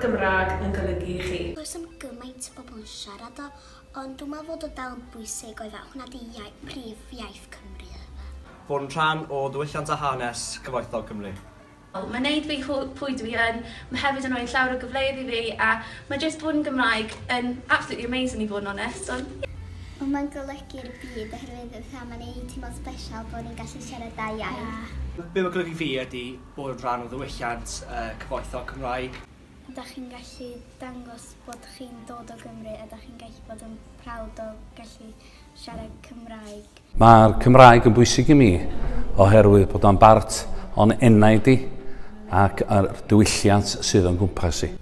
Gymraeg yn golygu i chi? Does dim gymaint o bobl yn siarad o, ond dwi'n meddwl fod o dal yn bwysig o'i fel hwnna 'di iai- prif iaith Cymru ife? Fod yn rhan o ddiwylliant a hanes cyfoethog Cymru. Mae'n neud fi pwy dwi yn, mae hefyd yn rhoi llawer o gyfleoedd i fi a mae jyst bod yn Gymraeg yn absolutely amazing i fod yn onest, ond... Wel mae'n golygu'r byd oherwydd fatha mae'n neud teimlo'n sbesial bod ni'n gallu siarad dau iaith. Be mae'n golygu i fi ydy bod yn rhan o ddiwylliant cyfoethog Cymraeg. Dach chi'n gallu dangos bod chi'n dod o Gymru a dach chi'n gallu bod yn proud o gallu siarad Cymraeg. Mae'r Cymraeg yn bwysig i mi oherwydd bod o'n bart o'n enaid i ac yr diwylliant sydd o'n gwmpas i.